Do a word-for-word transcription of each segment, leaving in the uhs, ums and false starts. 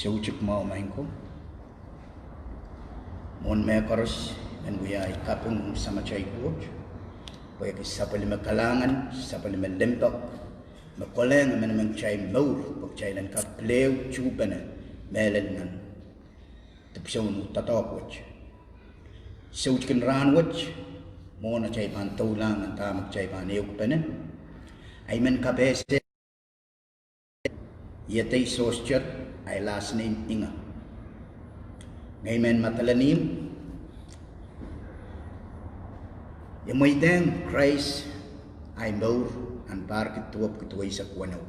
Soutik mwahu maing ko. Mwohn mehkoaros, I men wiahla kaping ong Samatail Koht, pwehki sapwellime kalahngan, sapwellime limpoak, me kolahng emenemen kitail mour pwe kitail en kak pil ehu tuhpene mehlel nan dipwisoun doadoahk wet. Soutikin rahn wet, mwohn atail pahn doulahng nan dahme kitail pahn ehukipene, I men kapehse, I edei Sohsder, ahi last name Inga. Ngehi mehn Madolenihmw. I mweidehng Krais ahi mour nan pahr kid duwepwiki duweisek weneu,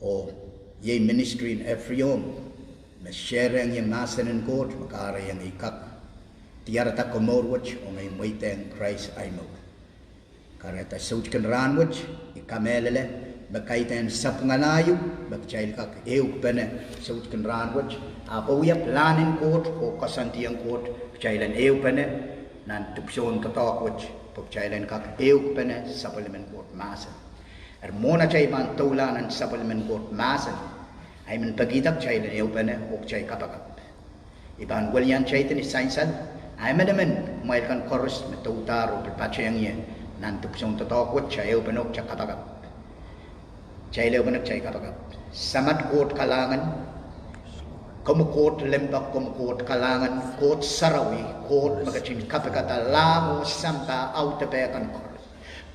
oh iei ministry en Efreom, me sharehiong ie mahsen en Koht me kahrehiong ie kak diarada komour wet oh ngehi mweidehng Krais ahi mour. Kahrehda soutikin rahn wet, I kamehlele me kaidehn sapwungala ieu me kitail kak ehukipene soutikin rahn wet, ahpw wia pilahn en Koht oh koasoandiong Koht kitail en ehupene nan dipwisoun doadoahk wet pwe kitail en kak ehukipene sapwellimen Koht mahsen. Eri mwohn atail pahn doulahng nan sapwellimen Koht mahsen, I men pekihda kitail en ehupene oh kitail kapakap. I pahn welian kitail ni sansal, a emenemen kumwail kan koaros me doudahr oh pil patehng ie nan dipwisoun doadoahk wet, kitail ehupene oh kitail kapakap. Kitail ehupene, kitail kapakap. Samat Koht kalahngan, komwi Koht limpoak, komwi Koht kalahngan, Koht sarawi, Koht me ketin kapikada lahng oh sampah audepe kan koaros.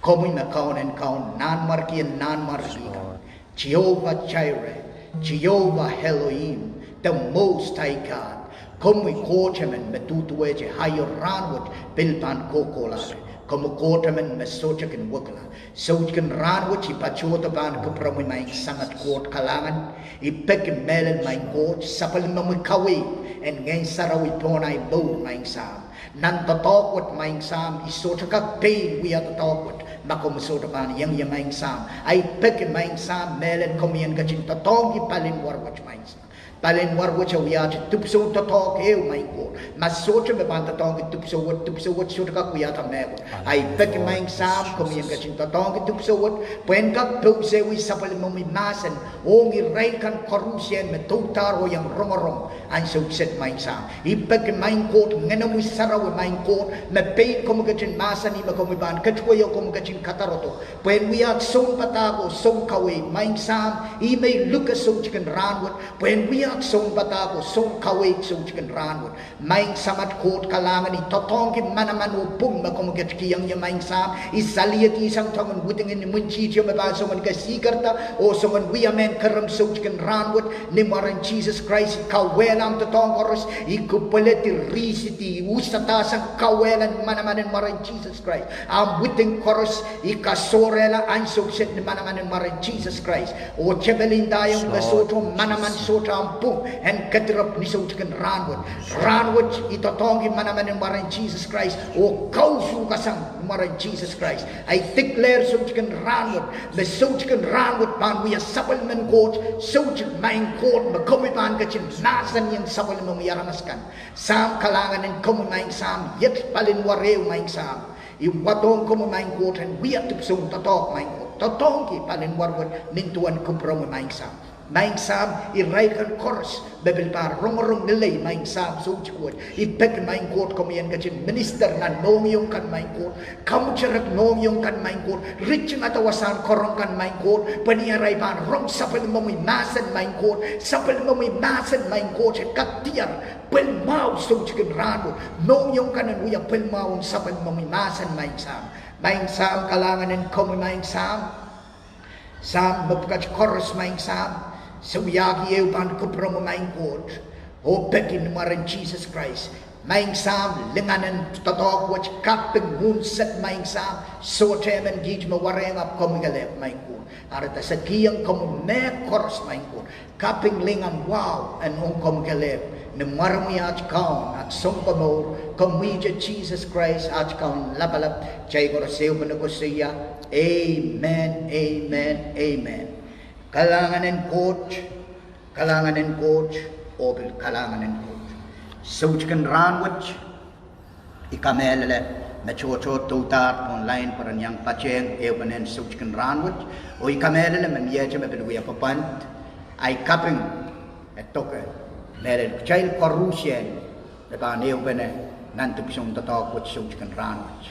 Komwi me Kaun en kaun, Nanmwarki en nanmwarki kan, Jehovah Jireh, Jehovah Elohim, the Most High God. Komwi Koht emen me duduwehte aio, rahnwet pil pahn kohkohlahte. Komwi Koht emen me sohte kin wekila. Soutikin rahnwet I patohdo pahn kupwuromwi, maing Samat Koht kalahngan. I peki mehlel, maing Koht, sapwellimomwi kaweid en Ngehn Sarawi pohn ahi mour, maing Sahm. Nan doadoahk wet, maing Sahm, I sohte kak pein wia doadoahk wet ma komwi sohte pahn iang ie, maing Sahm. I peki, maing Sahm, mehlel komwi en ketin doadoahngki palinwar wet, maing Sahm. Palinwar wet e wiahte dipwisoun doadoahk ehu, maing Koht. Ma sohte me pahn doadoahngki dipwisou wet, dipwisou wet sohte kak wiahda mehkot. I peki, maing Sahm, komwi en ketin doadoahngki dipwisou wet pwe en kak pousehwei sapwellimomwi mahsen ong irail kan koarusie me doudahr oh iang rongorong ansou kiset, maing Sahm. I peki, maing Koht, Ngenomwi Sarawi, maing Koht, me pein komwi ketin mahsanih me komwi pahn ketiwei oh komwi ketin kadarodo pwe en wiahda sounpadahk oh sounkaweid, maing Sahm. Ih me I luke soutikin rahnwet, pwe en wiahda sounpadahk oh sounkaweid soutikin rahnwet. Maing Samat Koht kalahngan, I doadoahngki manaman oh pwung me komwi ketikihong ie, maing Sahm. I saliedihsang soangen widingen imwintihtio me pahn song en kesihkerda oh song en wia mehn kerempwa soutikin rahnwet ni mwaren Sises Krais. I kauwehla ahmw doadoahk koaros, I kupweledi, risedi, I usadahsang kauwehla ni manaman en mwaren Sises Krais. Ahmw widing koaros I kasohrehla ansou kiset ni manaman en mwaren Sises Krais. Oh tepel ndaiong me sohte manaman, sohte ahmw pwung en kedirepw ni soutikin rahnwet. Rahnwet I doadoahngki manaman en mwaren Sises Krais oh kausuhkasang ni mwaren Sises Krais. I declare soutikin rahnwet me soutikin rahnwet pahn wia sapwellimen Koht soutik, maing Koht, me komwi pahn ketin mahsanihong sapwellimomwi aramas akan. Sahm, kalahngan en komwi, maing Sahm, iet palinwar ehu, maing Sahm. I wadohng komwi, maing Koht, en wia dipwisoun doadoahk, maing Koht. Doadoahngki palinwar wet nin duwen kupwuromwi, maing Sahm. Maing Sahm, irail kan koaros me pil pahn rongorong lelei, maing Sahm, soutik wet, I peki, maing Koht, komwi en ketin minister nan mohngiong kan, maing Koht. Kamwuterek mohngiong kan, maing Koht. Ritingada wasahn karonge kan, maing Koht, pwe ni arail pahn rong sapwellimomwi mahsen, maing Koht, sapwellimomwi mahsen, maing Koht, en kak diar pwel mwahu soutikin rahnwet. Mohngiong kan en wia pwel mwahu ong sapwellimomwi mahsen, maing Sahm. Maing Sahm, kalahngan en komwi, maing Sahm. Sahm, mepwukat koaros, maing Sahm, se wiahki ehu pahn kupwuromwi, maing Koht, oh peki ni mwaren Sises Krais. Maing Sahm, lingan en doadoahk wet, kaping, unsek, maing Sahm. Sohte emen kiht me warohng ahpw komwi kelehpw, maing Koht. Ahrede se kihong komwi mehkot koaros, maing Koht. Kaping, lingan, wahu en ong komwi kelehpw, ni mwaromwi, at Kaun, at Sounkomour, komwihte Sises Krais, at Kaun Lapalap. Kitail koaros ehupene koasoia, amen, amen, amen. Kalahngan en Koht, kalahngan en Koht, oh pil kalahngan en Koht. Soutikin rahnwet, I kamehlele me tohto doudahr online pwe ren iang patehng ehupenen soutikin rahnwet, oh I kamehlele me miehte me pil wia pwopwand. Ahi kaping e doke mehlel kitail koaruhsie me pahn ehupene nan dipwisoun doadoahk wet soutik en rahnwet.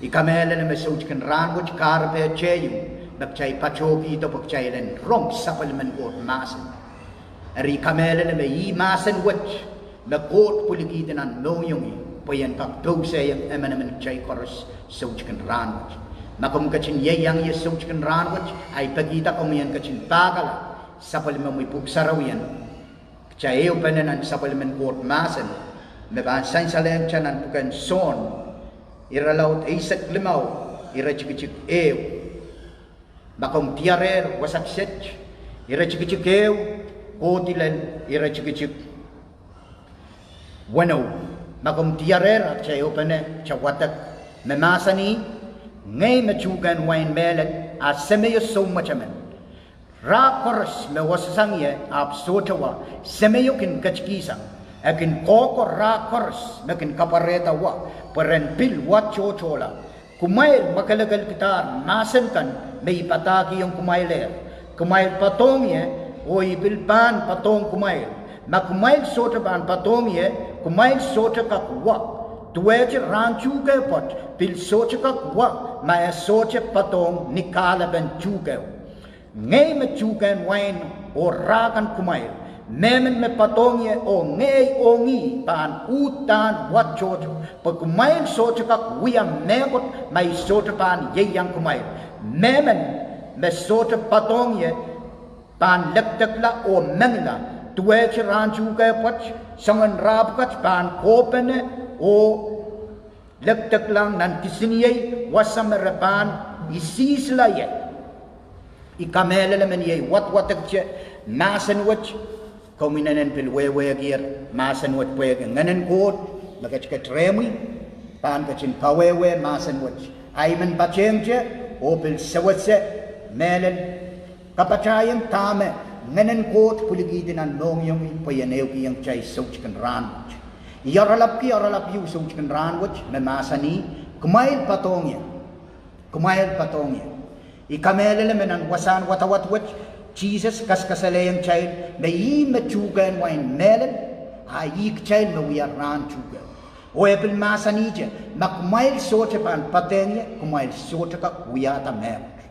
I kamehlele me soutik en rahnwet kahrepe teieu me kitail patohkihdo pwe kitail en rong sapwellimen Koht mahsen. Eri I kamehlele me ih mahsen wet me Koht pwilikihdi nan mohngiongi pwe I en kak pousehiong emenemen kitail koaros soutik en rahnwet. Ma komw ketin ieiang ie soutik en rahnwet, I pekihda komwi en ketin pahkala sapwellimomwi Pwuhk Sarawi en. Kitail ehupene nan sapwellimen Koht mahsen me pahn sansalehng kitail nan pwuken Sohn, irelaud eisek limau, iretikitik ehu. Ma komw diarehr wasa kiset, iretikitik ehu kohdi lel iretikitik weneu. Ma komw diarehr, a kitail ehupene, kitail wadek, me mahsanih: Ngehi me tuhkehn wain mehlel, a semeio soumwetemen. Rah koaros me wosasang ie ahpw sohte wa, semeio kin ketikihsang. E kin kohkoh rah koaros me kin kapwarehda wa, pwe ren pil wa tohtohla. Kumwail mwakelekelkidahr mahsen kan me I padahkihong kumwailehr. Kumwail poadohng ie, oh I pil pahn poadohng kumwail. Ma kumwail sohte pahn poadohng ie, kumwail sohte kak wa. Duwehte rahn tuhke pwoat pil sohte kak wa ma e sohte poadohng ni kahlepen tuhkeo. Ngehi me tuhkehn wain oh rah kan kumwail. Mehmen me poadohng ie oh ngehi ong ih pahn uhdahn wa tohto, pwe kumwail sohte kak wia mehkot ma I sohte pahn ieiang kumwail. Mehmen me sohte poadohng ie pahn lekdekla oh mengila. Duwehte rahn tuhke pwoat, soangen rah pwukat pahn kohpene oh lekdeklahng nan kisiniei wasa me re pahn isihsla ie. I kamehlele me ni ei wadwadekte mahsen wet, komw inenen pil wehwehkier mahsen wet pwehki Ngehnen Koht me ketiket rehmwi pahn ketin kawehwe mahsen wet. Ahi men patehngte oh pil sewese mehlel kapatahieng dahme Ngehnen Koht pwilikihdi nan mohngiongih pwe I en ehukihong kitail soutik en rahnwet. I oaralapki oaralap ieu soutik en rahnwet me mahsanih: Kumwail poadohng ie. Kumwail poadohng ie. I kamehlele me nan wasahn wadawad wet, Sises kaskasalehiong kitail me ih me tuhkehn wain mehlel, a ih kitail me wia rahn tuhke. Oh e pil mahsanihte, ma kumwail sohte pahn poadehng ie, kumwail sohte kak wiahda mehkot.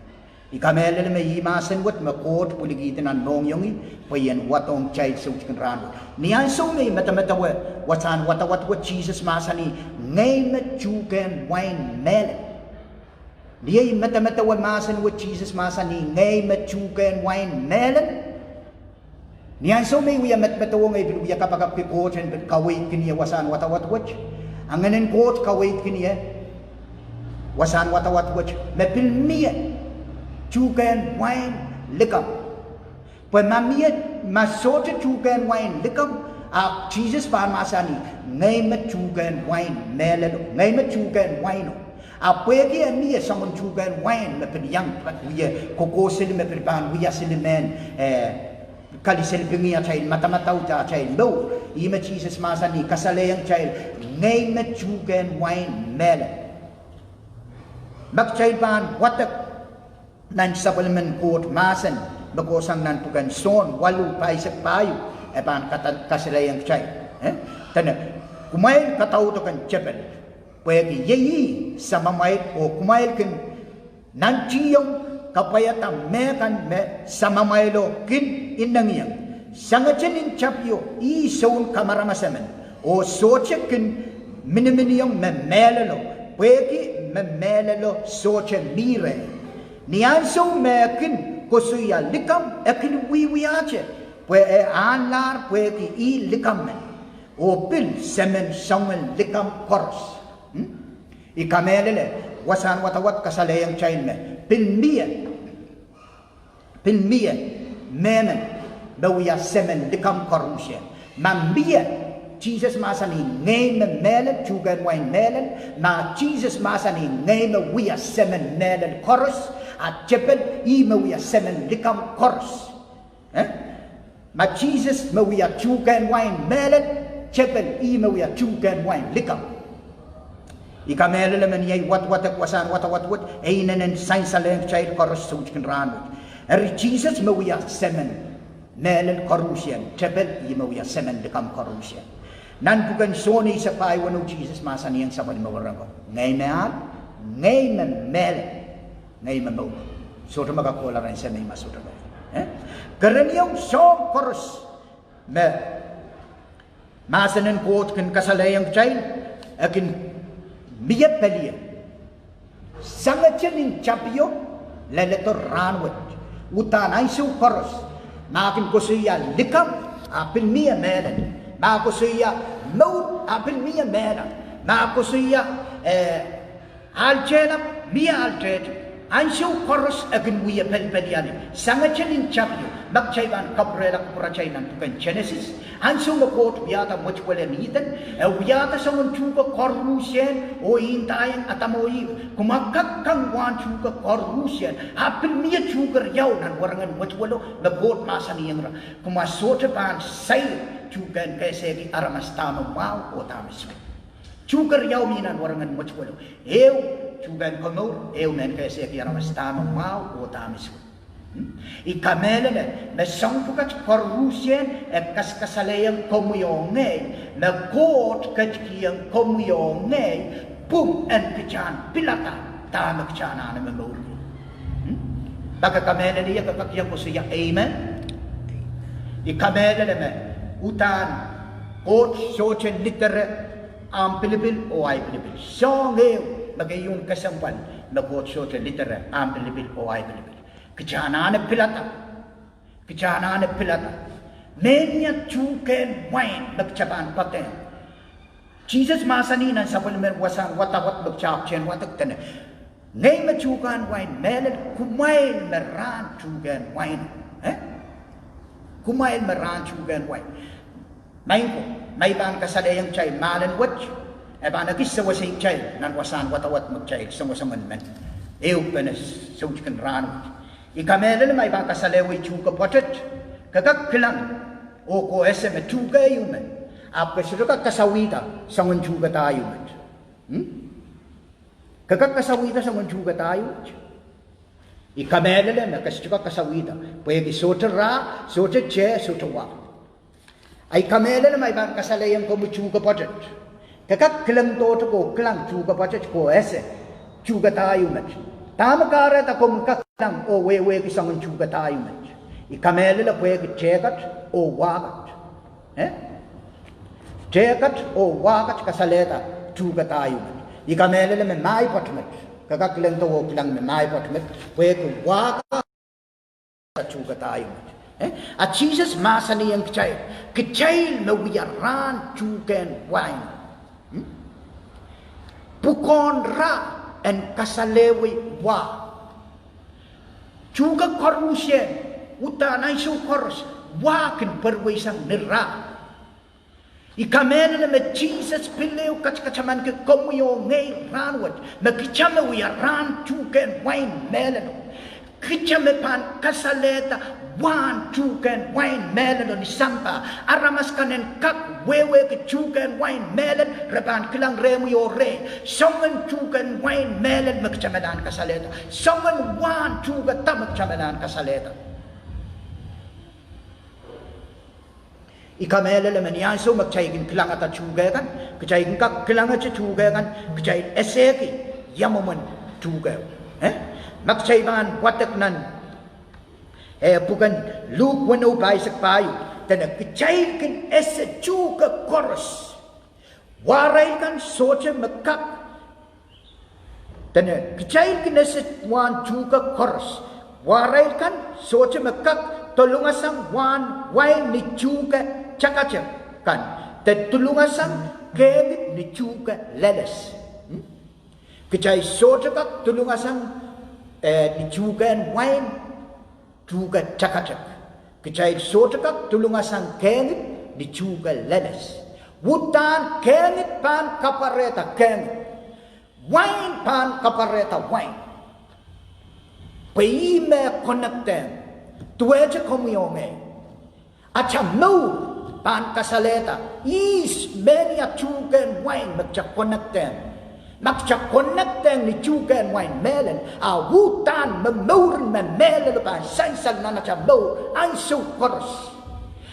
I kamehlele me ih mahsen wet me Koht pwilikihdi nan mohngiongih pwe I en wadohng kitail soutik en rahnwet. Ni ansou me I medemedewe wasahn wadawad wet, Sises mahsanih: Ngehi me tuhkehn wain mehlel. Ni ei medemedewe mahsen wet, Sises mahsanih: Ngehi me tuhkehn wain mehlel. Ni ansou me I wia medemedewe, ngehi pil wia kapakapki Koht en pil kaweidkin ie wasahn wadawad wet. A Ngehnen Koht kaweidkin ie wasahn wadawad wet me pil mie tuhkehn wain likamw. Pwe ma mie, ma sohte tuhkehn wain likamw, a Sises pahn mahsanih: Ngehi me tuhkehn wain mehlelo, ngehi me tuhkehn waino. A pwehki e mie soangen tuhkehn wain me pil iang wie kohkohseli, me pil pahn wia seli mehn, eh, kaliselipingi atail madamadau de atail mour. Ihme Sises mahsanih, kasalehiong kitail: Ngehi me tuhkehn wain mehlel. Ma kitail pahn wadek nan sapwellimen Koht mahsen me kohsang nan pwuken Sohn waluh pahisek pahieu, e pahn kasalehiong kitail, eh, dene: Kumwail kadaudok en tepel, pwehki iei ih samamwail, oh kumwail kin nantihong kapwaiada mehkan me samamwailo kin inengieng. Sangete nin tapio ih soun kamaramas emen, oh sohte kin miniminiong me mehlelo, pwehki me mehlelo sohte mi reh. Ni ansou me e kin koasoia likamw, e kin wiewiahte, pwe e ahnlahr pwehki ih likamw men, oh pil semen soangen likamw koaros. I kamehlele wasahn wadawad kasalehiong kitail me pil mie, pil mie mehmen me wia semen likamw koaruhsie. Ma mie, Sises mahsanih: Ngehi me mehlel, tuhkehn wain mehlel. Ma Sises mahsanih: Ngehi me wia semen mehlel koaros, a tepel ih me wia semen likamw koaros. Ma Sises me wia tuhkehn wain mehlel, tepel ih me wia tuhkehn wain likamw. I kamehlele me ni ei wadwadek wasahn wadawad wet, e inenen sansalehng kitail koaros soutik en rahnwet. Eri Sises me wia semen mehlel koaruhsie, tepel ih me wia semen likamw koaruhsie. Nan pwuken Sohn eisek pahieu, Sises mahsanihong sapwellime wahnpoaron ko, Ngehi me ahl, ngehi me mehlel, ngehi me mour. Sohte me kak kohla rehn Semei ma sohte mour. Eh? Kereniong soahng koaros me mahsen en Koht kin kasalehiong kitail, e kin mie pelien. Sangete nin tapio, leledo rahnwet. Uhdahn ansou koaros, ma kin koasoia likamw, a pil mie mehlel. Ma koasoia mour, a pil mie mehlel. Ma koasoia, eh, ahl tehlap, mie ahl tehte. Ansou koaros e kin wie pelipelian. Sangete nin tapio, ma kitail pahn kapwurehla kupwuratail nan pwuken Senesis, ansou me Koht wiahda mwetuwelo en Ihden, e wiahda soangen tuhke koaruhsie oh ndaiong Adam oh Ihp, kumwa kak kang wahn tuhke koaruhsie. A pil mie tuhke riau nan wahnpoaron mwetuwelo me Koht mahsanihong ira. Kumwa sohte pahn sair tuhkehn kehsehki aramas dahme mwahu oh dahme suwed. Tuhke riau mi nan wahnpoaron mwetuwelo. Ehu tuhkehn komour, ehu mehn kehsehki aramas dahme mwahu oh dahme suwed. Hmm? I kamehlele me soahng pwukat koaruhsie e kasakasalehiong komwi oh ngehi me Koht ketikihong komwi oh ngehi pwung en kitail en pilada dahme kitail anahne momourki. Hmm? Ma ke kamehlele, ke kak iang koasoia amen. I kamehlele me uhdahn Koht sohte lidere ahmw pilipil oh ahi pilipil. Soahng ehu me keieu kesempwal me Koht sohte lidere ahmw pilipil oh ahi pilipil. Kitail anahne pilada. Kitail anahne pilada. Mehnia tuhkehn wain me kitail pahn poadehng. Sises mahsanih nan sapwellimen wasahn wadawad me kitail ahpwtehn wadek dene, Ngehi me tuhkehn wain mehlel, kumwail me rahn tuhkehn wain. Eh? Kumwail me rahn tuhkehn wain. Maing ko, ma I pahn kasalehiong kitail mahlen wet, e pahn ekis sewese kitail nan wasahn wadawad me kitail songosong en men. Ehupene soutikin rahnwet. I kamehlele ma I pahn kasalehiong tuhke pwoatet, ke kak kilang oh ke ese me tuhke ieu me, ahpw ke sohte kak kasawihda soangen tuhke da ieu met. Hmm? Ke kak kasawihda soangen tuhke da ieu met. I kamehlele me ke sohte kak kasawihda, pwehki sohte rah, sohte teh, sohte wa. I kamehlele ma I pahn kasalehiong komwi tuhke pwoatet, ke kak kilangdohte oh kilang tuhke pwoatet oh ese tuhke da ieu met. Dahme kahrehda komw kak kilang oh wehwehki soangen tuhke da ieu met? I kamehlele pwehki tehket oh wahket. Eh? Tehket oh wahket kasalehda tuhke da ieu met. I kamehlele me mahi pwoat met, ke kak kilangdo oh kilang me mahi pwoat met, pwehki wahket tuhke da ieu met. Eh? A Sises mahsanihong kitail, kitail me wia rahn tuhkehn wain. Hmm? Pwukoahn rah en kasalehwe wa. Tuhke koaruhsie, uhdahn ansou koaros, wa kin pwereisang ni rah. I kamehlele me Sises pil ehu katakatamanki komwi oh ngehi rahnwet, me kitail me wia rahn tuhkehn wain mehlelo. Kitail me pahn kasalehda wahn tuhkehn wain mehlelo ni sampah. Aramas kan en kak wehwehki tuhkehn wain mehlel, re pahn kilang rehmwi oh rehi. Soangen tuhkehn wain mehlel me kitail me pahn kasalehda. Soangen wahn tuhke da me kitail me pahn kasalehda. I kamehlele me ni ansou me kitail kin kilangada tuhke kan, kitail kin kak kilangete tuhke kan, kitail esehki ia mwomwen tuhke. Eh? Ma kitail pahn wadek nan, eh, pwuken Luk weneu pahisek pahieu, dene kitail kin ese tuhke koaros. Wahrail kan sohte me kak Dene kitail kin ese wahn tuhke koaros. Wahrail kan sohte me kak dolungasang wahn wain ni tuhke takatek kan, de dolungasang kehngid ni tuhke leles. Hmm? Kitail sohte kak dolungasang, eh, ni tuhkehn wain tuhke takatek. Kitail sohte kak dolungasang kehngid ni tuhke leles. Uhdahn kehngid pahn kapwarehda kehngid. Wain pahn kapwarehda wain. Pwe ih me connectehng duwehte komwi oh ngehi. Atail mour pahn kasalehda ihs, mehnia tuhkehn wain me kitail connectehng. Ma kitail connectehng ni tuhkehn wain mehlel, a uhdahn me mouren me mehlelo pahn sansal nan atail mour ansou koaros.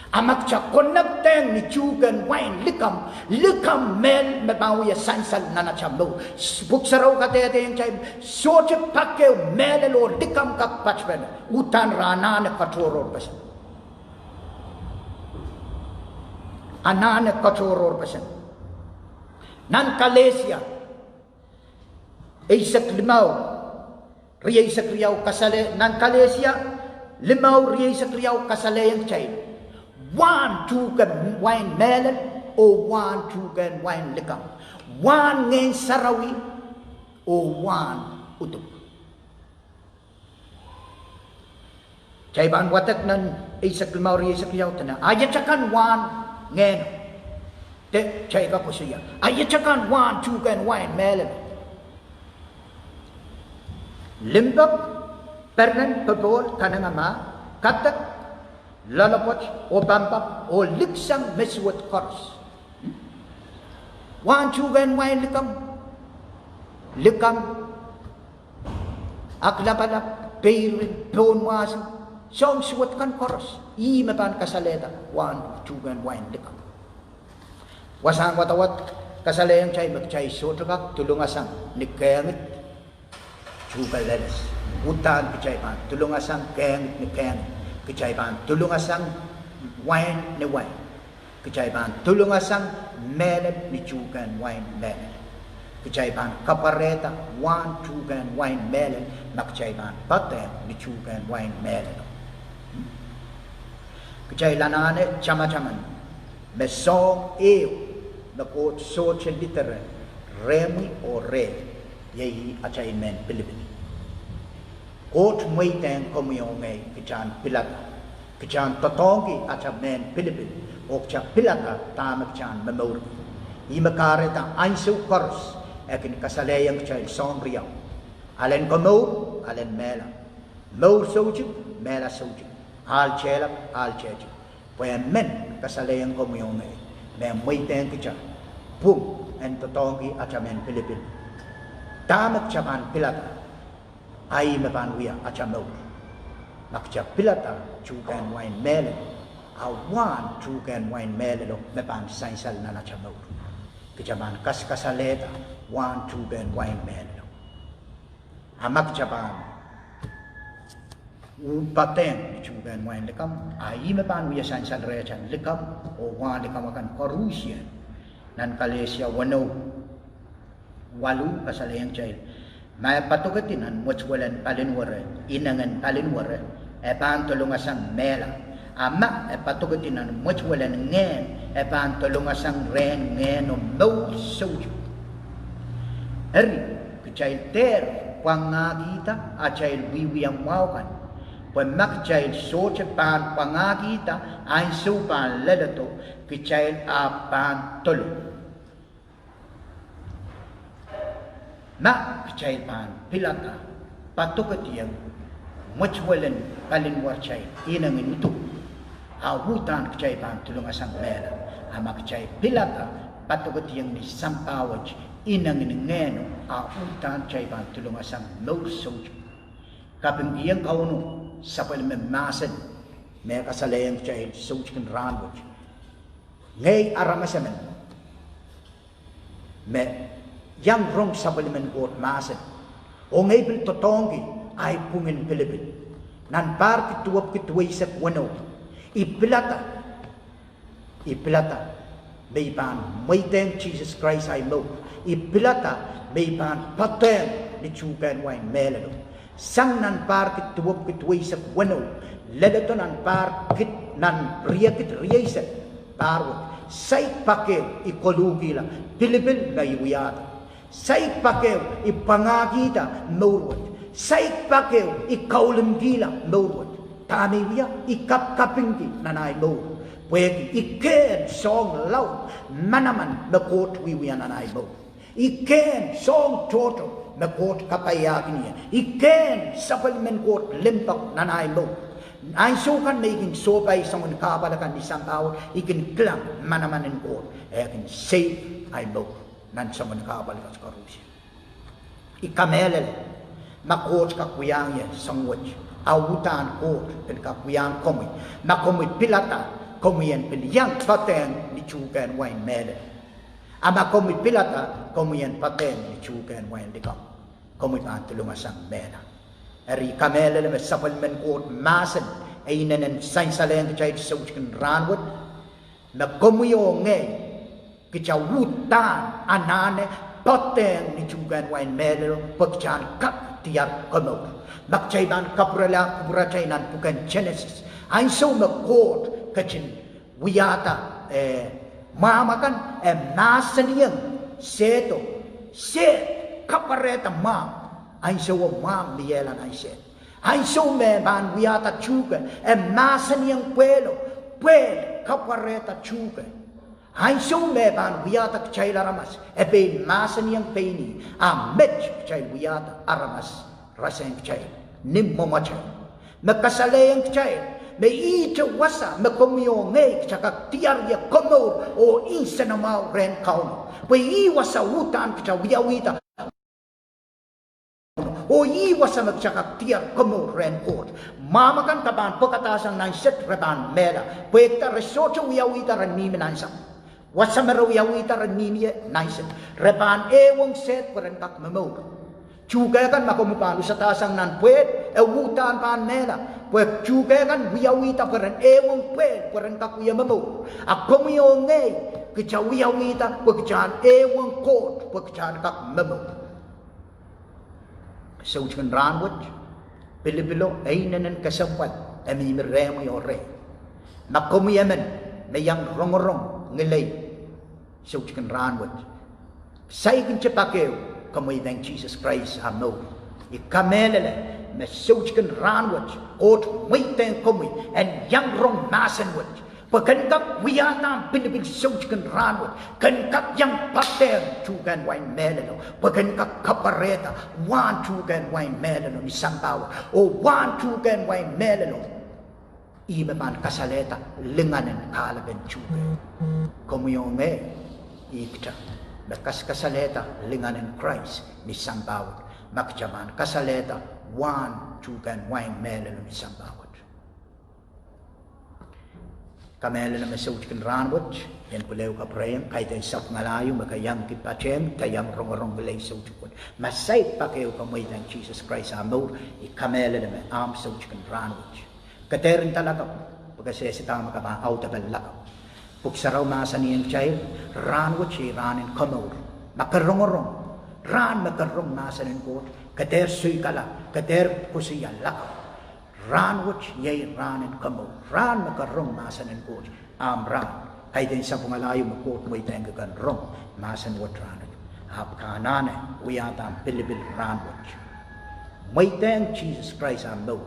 A ma kitail connectehng ni tuhkehn wain likamw, likamw mehlel me pahn wia sansal nan atail mour. Pwuhk Sarawi kadehdehiong kitail, sohte pak ehu mehlel oh likamw kak patpene, uhdahn re anahne katohrohrpeseng. Anahne katohrohrpeseng. Nan Kalesia eisek limau, rieisek riau kasale-, nan Kalesia limau rieisek riau kasalehiong kitail wahn tuhkehn wain mehlel oh wahn tuhkehn wain likamw, wahn Ngehn Sarawi oh wahn uduk. Kitail pahn wadek nan eisek limau rieisek riau dene, a iet akan wahn ngehno? De kitail kak koasoia, a iet akan wahn tuhkehn wain mehlel? Limpoak, peren, popohl, kanengamah, kadek, loalopwoat oh pampap, oh liksang me suwed koaros. Wahn tuhkehn wain likamw, likamw, aklapalap, peirin, pohnmwahso, soahng suwed kan koaros, ih me pahn kasalehda wahn tuhkehn wain likamw. Wasahn wadawad kasalehiong kitail me kitail sohte kak dolungasang ni kehngid tuhke leles. Uhdahn kitail pahn dolungasang kehngid ni kehngid. Kitail pahn dolungasang wain ni wain. Kitail pahn dolungasang mehlel ni tuhkehn wain mehlel. Kitail pahn kapwarehda wahn tuhkehn wain mehlel ma kitail pahn poadehng ni tuhkehn wain mehlelo. Kitail anahne tamataman me soahng ehu me Koht sohte lidere rehmwi oh rehi, iei atail mehn pilipil. Koht mweidehng komwi oh ngehi kitail en pilada, kitail en doadoahngki atail mehn pilipil, oh kitail pilada dahme kitail en momourki. Ih me kahrehda ansou koaros e kin kasalehiong kitail soahng riau: alen komour, alen mehla; mour soutuk, mehla soutuk; ahl tehlap, ahl tehtik. Pwe e men kasalehiong komwi oh ngehi, me mweidehng kitail pwung en doadoahngki atail mehn pilipil dahme kitail pahn pilada, a ih me pahn wia atail mour. Ma kitail pilada tuhkehn wain mehlel, a wahn tuhkehn wain mehlelo me pahn sansal nan atail mour. Kitail pahn kaskasalehda wahn tuhkehn wain mehlelo. A ma kitail pahn poadehng ni tuhkehn wain likamw, a ih me pahn wia sansal rehtail likamw oh wahn likamw akan koarusie. Nan Kalesia weneu waluh kasalehiong kitail, ma e padokedi nan mwetuwelen palinwere, inengen palinwere, e pahn dolungasang mehla. A ma e padokedi nan mwetuwelen ngehn, e pahn dolungasang rehn ngehno mour soutuk. Eri, kitail dehr pwangahkihda atail wiewia mwahu kan, pwe ma kitail sohte pahn pwangahkihda, ansou pahn leledo, kitail ahpw pahn dolung. Ma kitail pahn pilada padokedieng mwetuwelen palinwaratail inengen uduk, a uhdahn kitail pahn dolungasang mehla. A ma kitail pilada padokedieng ni sampah wet inengen ngehno, a uhdahn kitail pahn dolungasang mour soutuk. Kapingkihong Kauno sapwellime mahsen me kasalehiong kitail soutukin rahnwet. Ngehi aramas emen me iang rong sapwellimen Koht mahsen, oh ngehi pil doadoahngki ahi pwungen pilipil. Nan Pahrki duwepwiki duweisek weneu, I pilada, I pilada me I pahn mweidehng Sises Krais ahi mour. I pilada me I pahn poadehng ni tuhkehn wain mehlelo. Sang nan Pahrki duwepwiki duweisek weneu, leledo nan pahr kid, nan riekid rieisek, pahr wet: Saik pak ehu I koluhkihla pilipil me I wiahda. Saik pak ehu I pwangahkihda mour wet. Saik pak ehu I kaulimkihla mour wet. Dahme I wia? I kapkapingki nan ahi mour, pwehki I kehn soahng laud manaman me Koht wiewia nan ahi mour. I kehn soahng tohto me Koht kapaiahkin ie. I kehn sapwellimen Koht limpoak nan ahi mour. Ansou kan me I kin sohpai soangen kahpwal akan ni sampah wet, I kin kilang manaman en Koht, e kin save ahi mour nan soangen kahpwal akan koaros. I kamehlele, ma Koht kak wiahiong ie soahng wet, a uhdahn Koht pil kak wiahiong komwi. Ma komwi pilada, komwi en pil iang poadehng ni tuhkehn wain mehlel. A ma komwi pilada, komwi en poadehng ni tuhkehn wain likamw. Komwi pahn dolungasang mehla. Eri I kamehlele me sapwellimen Koht mahsen e inenen sansalehng kitail soutik en rahnwet, me komwi oh ngehi, kita uhdahn anahne poadehng ni tuhkehn wain mehlelo pwe kita en kak diar komour. Ma kitail pahn kapwurelahng kupwuratail nan pwuken Senesis, ansou me Koht ketin wiahda, eh, mwahmw akan, e mahsanihong sehdo, sehd, kapwarehda mwahmw, ansowo mwahmw miehla nan sehd. Ansou me pahn wiahda tuhke, e mahsanihong pwehlo, pwehl, kapwarehda tuhke. Ansou me pahn wiahda kitail aramas, e pein mahsanihong pein ih, a met kitail wiahda aramas rasehng kitail ni mwomwatail. Me kasalehiong kitail me ihte wasa me komwi oh ngehi kita kak diar ie komour oh nsenamwahu rehn Kauno. Pwe ih wasa uhdahn kita wiawihda oh ih wasa me kita kak diar komour rehn Koht. Mwahmw akan ke pahn pwekadahsang nan sehd re pahn mehla, pwehki re sohte wiawihda ren mihmi nan sahpw. Wasa me re wiawihda ren mihmi ie nan sehd, re pahn ehuong sehd pwe ren kak momour. Tuhke kan ma komwi pahn usadahsang nan pwehl, e uhdahn pahn mehla. Pwe tuhke kan wiawihda pwe ren ehuong pwehl pwe ren kak wie momour. A komwi oh ngehi, kita wiawihda pwe kita en ehuong Koht pwe kita en kak momour. Soutik en rahnwet, pilipilo e inenen kesempwal e mihmi rehmwi oh rehi. Ma komwi emen me iang rongorong ngilehi soutik en rahnwet, saikinte pak ehu ke mweidehng Sises Krais ah mour. I kamehlele me soutik en rahnwet Koht mweidehng komwi en iang rong mahsen wet pwe ken kak wiahda ahmw pilipil soutik en rahnwet, ken kak iang poadehng tuhkehn wain mehlelo pwe ken kak kapwarehda wahn tuhkehn wain mehlelo ni sampah wet oh wahn tuhkehn wain mehlelo. Ih me pahn kasalehda lingan en kahlepen tuhke. Komwi oh ngehi, ihte me kaskasalehda lingan en Krais ni sampah wet ma kita pahn kasalehda wahn tuhkehn wain mehlelo ni sampah wet. Kamehlele me soutik en rahnwet, I en pweleo kapwurehiong, kaidehn sapwungala ieu me ke iang kin patehng de iang rongorong ngilehi soutik wet. Ma saik pak ehu ke mweidehng Sises Krais ah mour, I kamehlele me ahmw soutik en rahnwet. Ke dehr nda lakapw, pwe ke sehse dahme ke pahn audepen lakapw. Pwuhk Sarawi mahsanihong kitail, rahnwet iei rahn en komour. Ma ke rongorong, rahn me ke rong mahsen en Koht, ke dehr soikala, ke dehr koasoia lakapw. Rahnwet iei rahn en komour. Rahn me ke rong mahsen en Koht, ahmw rahn. Kaidehn sapwungala ieu me Koht mweidehngki ke en rong mahsen wet rahnwet, ahpw ke anahne wiahda ahmw pilipil rahnwet. Mweidehng Sises Krais ah mour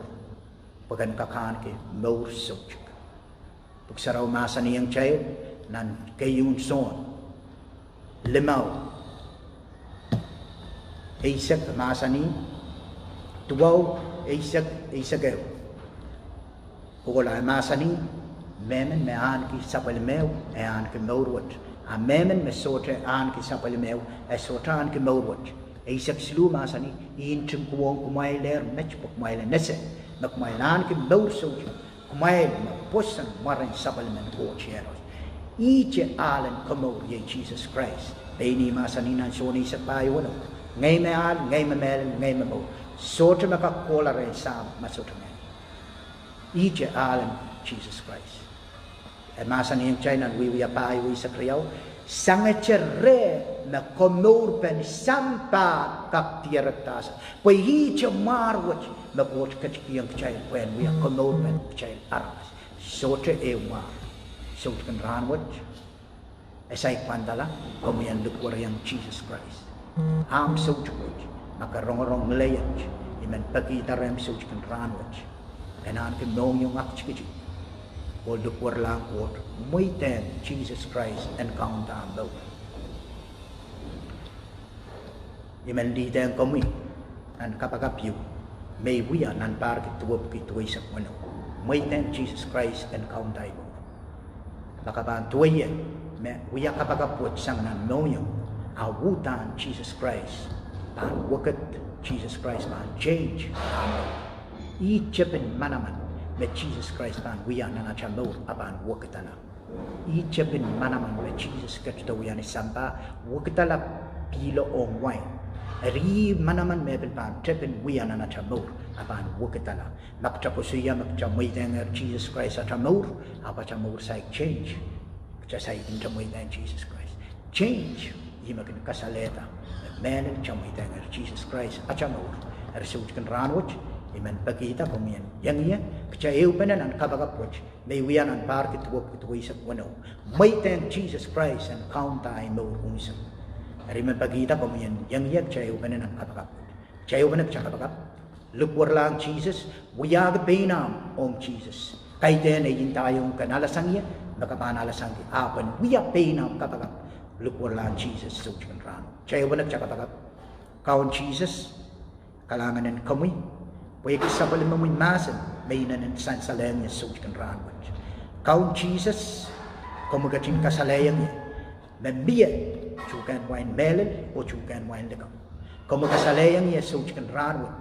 pwe ken kak ahneki mour soutuk. Pwuhk Sarawi mahsanihong kitail nan keieun Sohn limau, eisek mahsanih, duwau, eisek, eisek ehu. Kohla e mahsanih, mehmen me ahneki sapwellimehu, e ahneki mour wet. A mehmen me sohte ahneki sapwellimehu, e sohte ahneki mour wet. Eisek siluh mahsanih, I ntingkiwohng kumwailehr met pwe kumwail en ese me kumwail ahneki mour soutuk, kumwail me pwoson mwaren sapwellimen Koht Iehros. Ihte ahlen komour iei Sises Krais. Pein ih mahsanih nan Sohn eisek pahieu weneu, ngehi me ahl, ngehi me mehlel, ngehi me mour. Sohte me kak kohla rehn Sahm ma sohte ngehi. Ihte ahlen Sises Krais. E mahsanihong kitail nan Wiewia pahieu eisek riau, sangete reh me komourpen sampah kak dierekdahsang. Pwe ihte mwahr wet me Koht ketikihong kitail pwehn wia komourpen kitail aramas. Sohte ehu mwahr. Soutik en rahnwet, e saik pwandala, komwi en likwerihong Sises Krais ahmw soutik wet. Ma ke rongorong ngileiet, I men pekihda rehmw soutik en rahnwet en ahneki mohngiong aktikitik oh likwerlahng Koht. Mweidehng Sises Krais en kaunda ahmw mour. I men lidehng komwi nan kapakap ieu me I wia nan pahrki duwepwiki duweisek weneu. Mweidehng Sises Krais en kaunda ahi mour. Ma ke pahn duwehie me wia kapakap wet sang nan mohngiong, a uhdahn Sises Krais pahn wekid, Sises Krais pahn change. Ih tepin manaman me Sises Krais pahn wia nan atail mour a pahn wekidala. Ih tepin manaman me Sises ketido wia ni sampah, wekidala pihlo ong wain. Eri ih manaman me pil pahn tepin wia nan atail mour a pahn wekidala. Ma kitail koasoia me kitail mweidohngehr Sises Krais atail mour, ahpw atail mour saik change. Kitail saikinte mweidohng Sises Krais. Change, ih me kin kasalehda me mehlel kitail mweidohngehr Sises Krais atail mour. Eri soutik en rahnwet, I men pekihda komwi en iang ie, kitail ehupene nan kapakap wet me I wia nan pahr kid duwepwiki duweisek weneu. Mweidohng Sises Krais en kaunda ei mour unsek. Eri I men pekihda komwi en iang ie, kitail ehupene nan kapakap wet. Kitail ehupene, kitail kapakap. Likwerlahng Sises, wiahki pein ahmw ong Sises. Kaidehn ei ndahiong ke en alasang ie, me ke pahn alasangki, ahpw en wia pein ahmw kapakap. Likwerlahng Sises, soutik en rahnwet. Kitail ehupene, kitail kapakap. Kaun Sises, kalahngan en komwi pwehki sapwellimomwi mahsen me I inenen sansalehng ie soutik en rahnwet. Kaun Sises, komwi ketin kasalehiong ie me mie tuhkehn wain mehlel oh tuhkehn wain likamw. Komwi kasalehiong ie soutik en rahnwet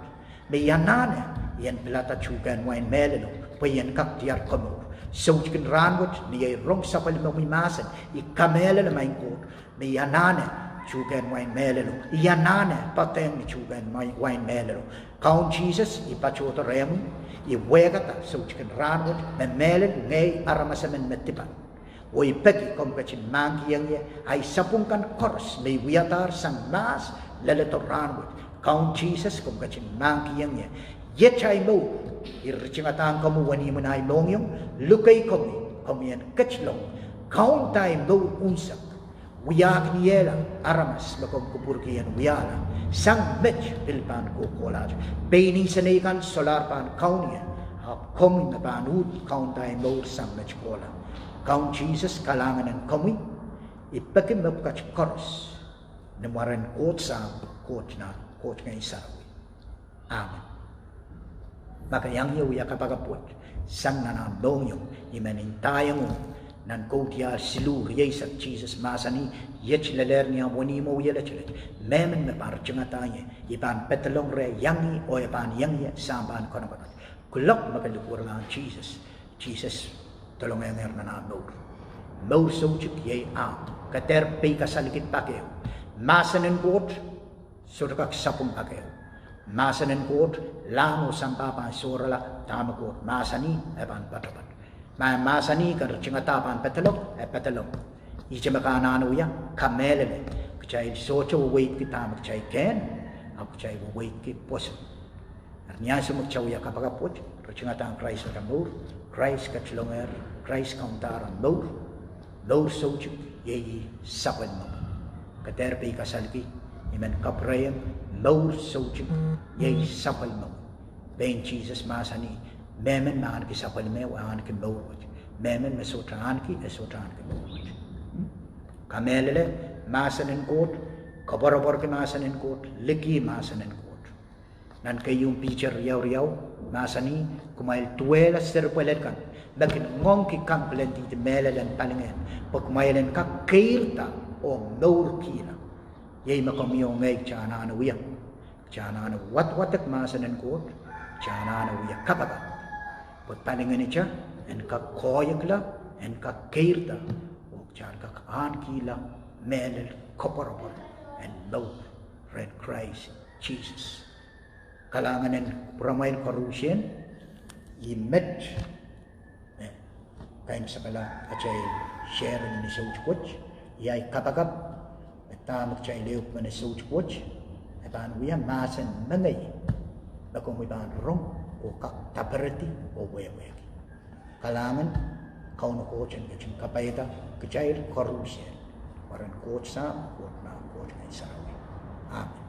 me I anahne I en pilada tuhkehn wain mehlelo pwe I en kak diar komour. Soutik en rahnwet, ni ei rong sapwellimomwi mahsen, I kamehlele, Maing Koht, me I anahne tuhkehn wain mehlelo. I anahne poadehng ni tuhkehn wain mehlelo. Kaun Sises, I patohdo rehmwi, I wehkada soutik en rahnwet me mehlel ngehi aramas emen me dipan. Oh I peki komw ketin mahkikihong ie ahi sapwung kan koaros me I wiadahr sang mahs leledo rahnwet. Kaun Sises, komw ketin mahkikihong ie. Iet ahi mour, I ritingadahng komwi wenihmw en ahi mohngiong, lukei komwi, komwi en ketilong kaunda ei mour unsek. Wiahkiniehla aramas me komw kupwurki en wiahla, sang met pil pahn kohkohlahte. Pein insenei kan solahr pahn kaun ie, ahpw komwi me pahn uhd kaunda ei mour sang met kohla. Kaun Sises, kalahngan en komwi, I peki mepwukat koaros ni mwaren Koht Sahm, Koht Nah, Koht Ngehn Sarawi. Amen. Ma ke iang ie wia kapakap wet sang nan ahmw mohngiong, I men ndahiong uhk, nan Kaudiahl siluh rieisek, Sises mahsanih, iet lelehr ni ahmw wenihmwo wie letelet, mehmen me pahn ritingada ie, I pahn pedolong reh iang ih oh e pahn iang ie sampah en konokonot. Kuloak me ke likwerlahng Sises, Sises dolongehngehr nan ahmw mour. Mour soutuk iei ahmw. Ke dehr peikasalki pak ehu. Mahsen en Koht sohte kak sapwung pak ehu. Mahsen en Koht, lahng oh sampah pahn sohrala dahme Koht mahsanih, e pahn poatopoat. Ma e mahsanih ke ritingada pahn pedolong, e pedolong. Ihte me ke anahne wia, kamehlele, kitail sohte weweidki dahme kitail kehn, ahpw kitail weweidki pwoson. Eri ni ansou me kitail wia kapakap wet, ritingadahng Krais atail mour, Krais ketilongehr, Krais kaundahr ahmw mour, mour soutuk iei sapwellimomwi. Ke dehr peikasalki, I men kapwurehiong, mour soutuk iei sapwellimomwi. Pein Sises mahsanih, mehmen me ahneki sapwellime e ahneki mour wet. Mehmen me sohte ahneki, e sohte ahneki mour wet. Kamehlele, mahsen en Koht, koapworopworki mahsen en Koht, likih mahsen en Koht. Nan keieun Piter riau riau, mahsanih, kumwail duwehla seri pwelel kan me kin ngoangki kang pilendihdi mehlel en palingehn, pwe kumwail en kak keirda oh mourkihla. Iei me komwi oh ngehi kitail anahne wia. Kitail anahne wadwadek mahsen en Koht, kitail anahne wia kapakap, pwe palingehnitail en kak koahiekla, en kak keirda, oh kitail kak ahnekihla mehlel koapworopwor en mour rehn Krais Sises. Kalahngan en kupwuramwail koaruhsie. I met me kaimwisekala atail share ni soutik wet, iei ahi kapakap, me dahme kitail ehupene soutik wet, e pahn wia mahsen mengei me komwi pahn rong oh kak daperedi oh wehwehki. Kalahngan, Kauno Koht en ketin kapaiada kitail koaruhsie. Mwaren Koht Sahm, Koht Nah, Koht Ngehn Sarawi. Amen.